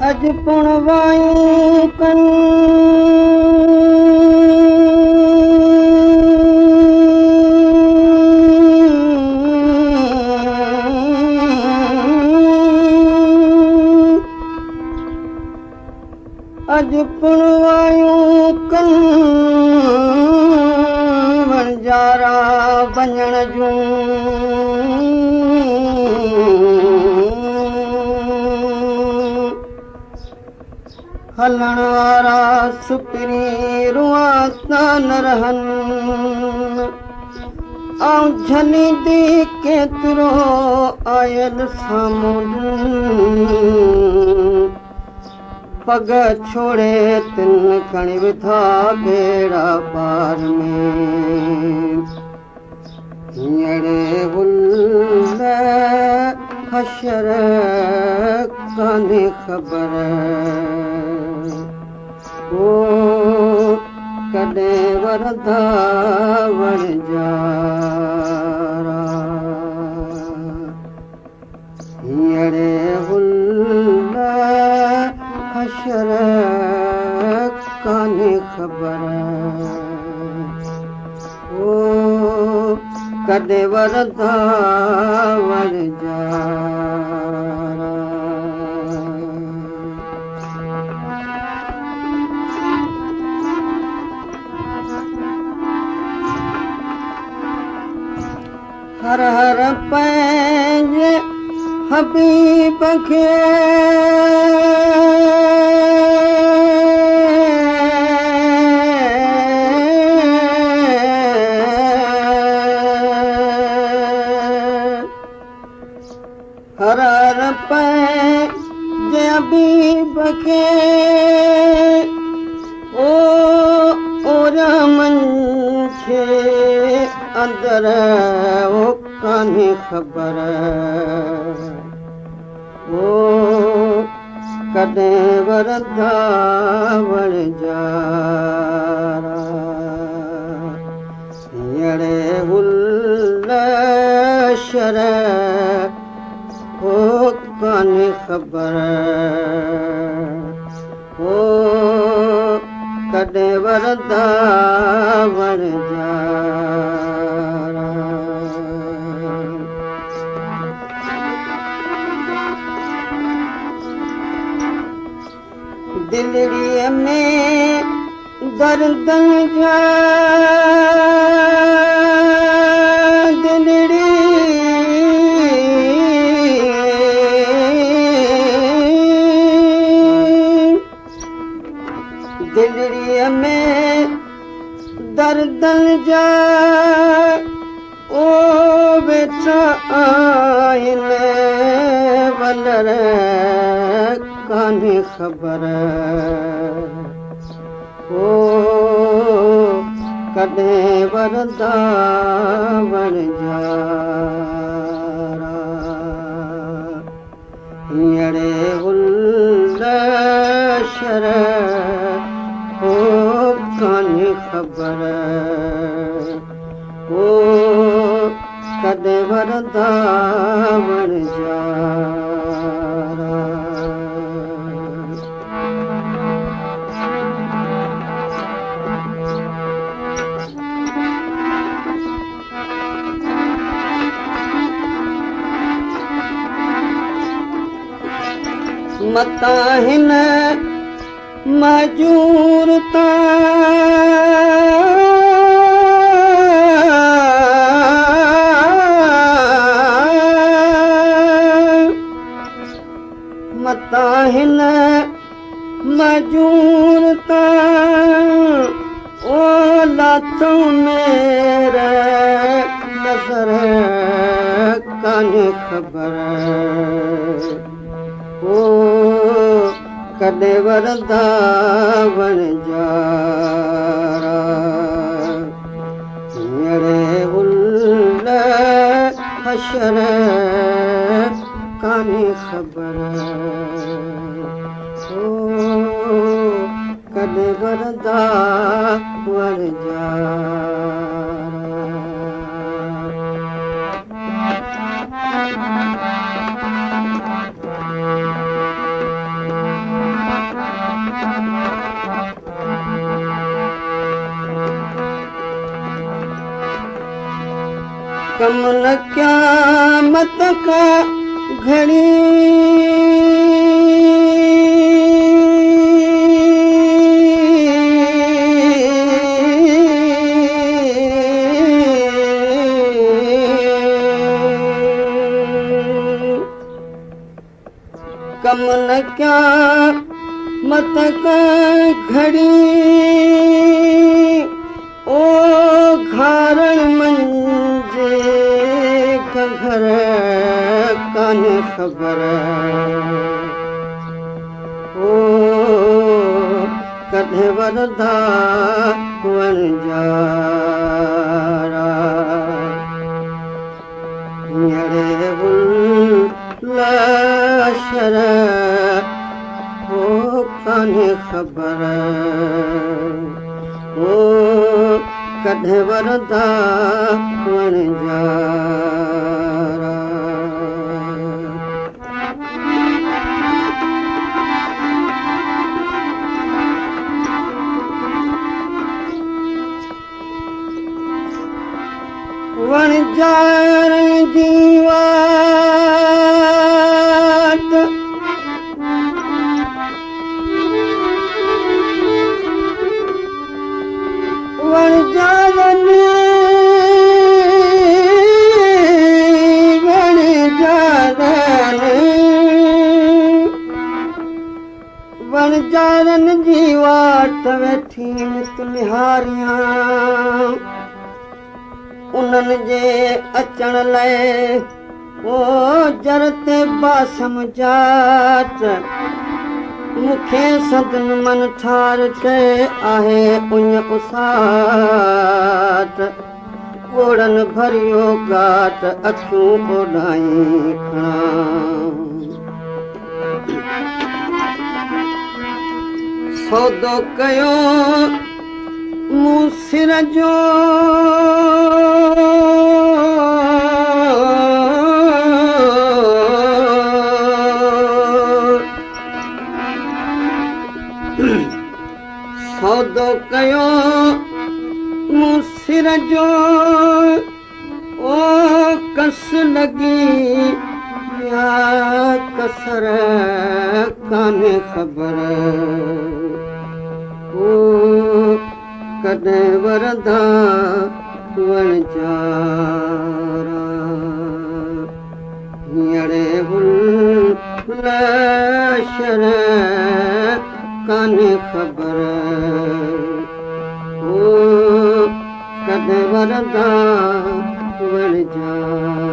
اڄ پڻ وايون ڪن، اڄ پڻ وايون ڪن وڻجارا وڃڻ جون. هلڻ وارا سپري روئان نه رهن، آئون جهليندي ڪيترو آيل سامونڊ، پڳ ڇوڙي تن کڻي وڌا ٻيڙا پار ۾. هينئڙي گل حشر ڪانهي خبر، او ڪڏهن وردا وڻجارا. هينئڙي گل حشر ڪانهي خبر، او ڪڏهن وردا وڻجارا. هر هر پنهنجي حبيب کي، هر هر پنهنجي حبيب کي او اوريان منجهه اندر، او ڪانهي خبر، او ڪڏهن وردا وڻجارا. هينئڙي گل شر او ڪانهي خبر، او ڪڏهن وردا وڻجارا. دلڙيء ۾ دردن جا، دلڙي دلڙيء ۾ دردن جا او ويٺا آهن ولر، ڪانهي خبر، او ڪڏهن وردا وڻجارا. هينئڙي گل شر او ڪانهي خبر، او ڪڏهن وردا وڻجارا. متان هن مجور تان، متان هن مجور تان او لاٿو مير نظر، ڪانهي خبر، او ڪڏهن وردا وڻجارا. هينئڙي گل حشر ڪانهي خبر، او ڪڏهن وردا وڻجارا. ڪم نه قيامت ڪا گهڙي. ڪم نه قيامت ڪا گهڙي. او گهارڻ منجهه گهر ڪانهي خبر. او ڪڏهن ورندا وڻجارا. هينئڙي لشر او ڪانهي خبر. او ڪڏهن ورندا وڻجارا. وڻجارن جي واٽ وڻجارن وڻجارن وڻجارن جي واٽ ويٺي نت نهاريان. انهن جي اچڻ لاءِ او جر تي باسم جاٽ. مون کي سدن من ٺار چئي آهي اڃ اساٽ. ڳوڙهن ڀريو ڳاٽ اکيون اوڏائي کڻان. سودو ڪيو مون سر جو سودو ڪيو مون سر جو او ڪس لڳي يا ڪسر ڪانهي خبر. او ڪڏهن ورندا وڻجارا. هينئڙي لشر ڪانهي خبر. او ڪڏهن ورندا وڻجارا.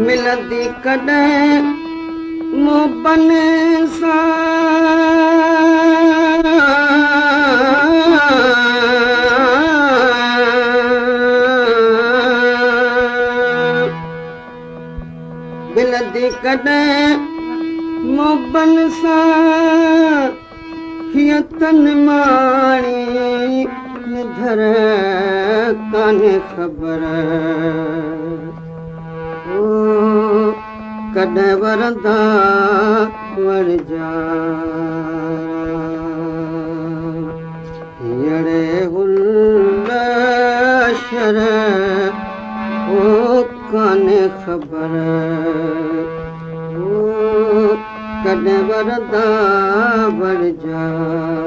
ملندي ڪڏهن موبن سان ملندي ڪڏهن موبن سان هيءَ تن ماڻي نڌر ڪانهي خبر. او ڪڏهن ورندا وڻجارا. هينئڙي لشر او ڪانهي خبر. او ڪڏهن ورندا وڻجارا.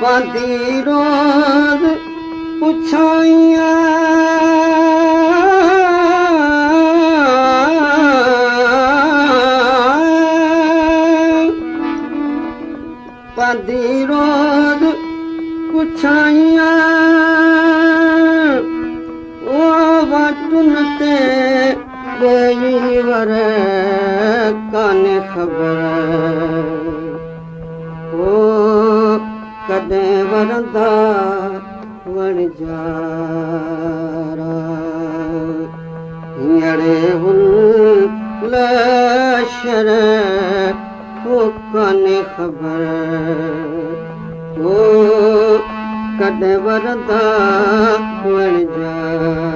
پانڌي روز پڇائيان پانڌي روز پڇائيان. او واٽن تي ڏيئي ور ڪانهي خبر. او ڪڏهن ورندا وڻجارا. هينئڙي هينئڙي لشر هو ڪانهي خبر او ڪڏهن ورندا وڻجارا.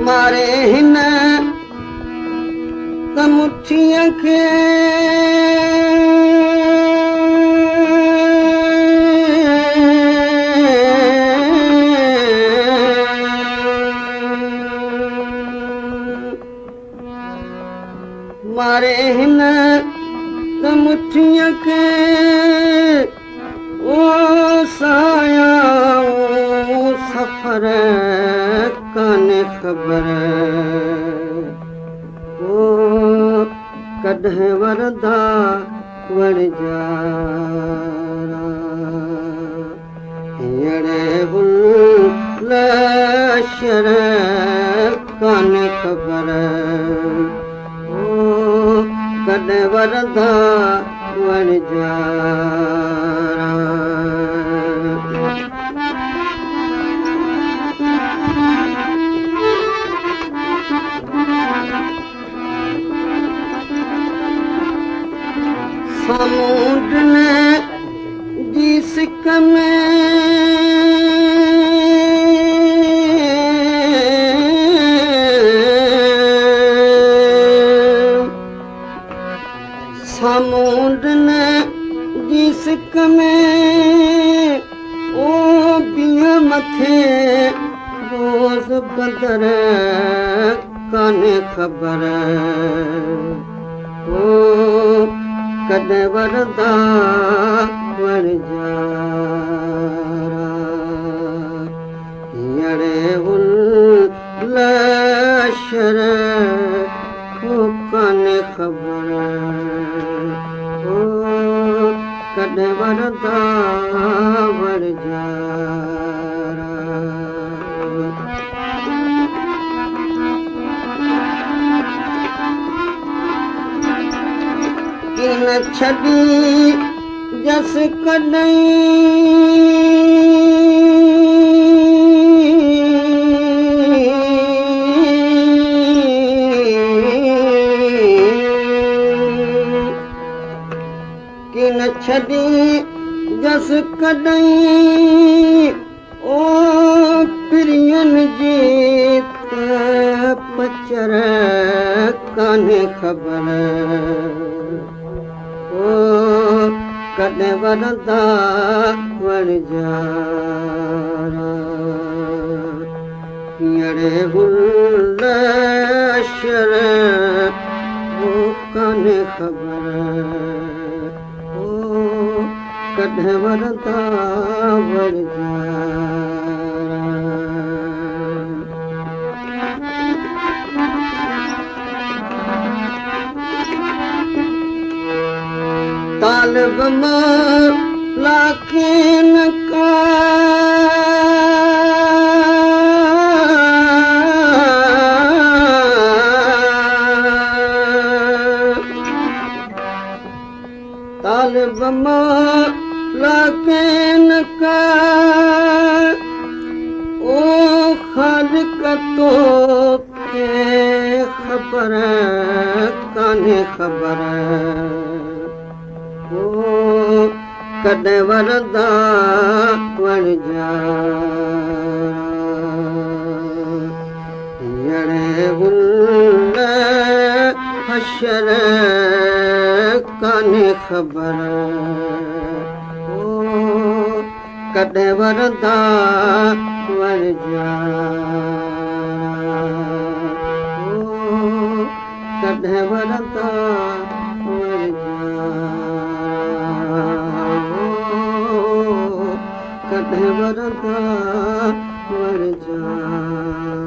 ماري هن ته مٺيءَ کي ماري هن ته مٺيءَ کي او سايا سفر ڪانهي خبر او ڪڏهن ورندا وڻجارا. هينئڙي لشر ڪانهي خبر او ڪڏهن ورندا وڻجارا. سامونڊ جي سڪ ۾ سامونڊ جي سڪ ۾ او بيهه مٿي روز بندر ڪانهي خبر او ڪڏهن ورندا وڻجارا. هينئڙي لشر هو ڪانهي خبر او ڪڏهن ورندا وڻجارا. ڪين ڇڏي جس ڪڏهن ڪين ڇڏي جس ڪڏهن او پرين جي پچر ڪانهي خبر او ڪڏهن ورندا وڻجارا. هينئڙي لشر او ڪانهي خبر او ڪڏهن ورندا وڻجارا. طالب لاکين کا طالب لاکين کا او خالق توکي خبر ڪانهي خبر او ڪڏهن ورندا وڻجارا. هينئڙي حشر ڪانهي خبر او ڪڏهن ورندا وڻجارا. او ڪڏهن ورندا وڻجارا. ڪڏهن ورندا وڻجارا.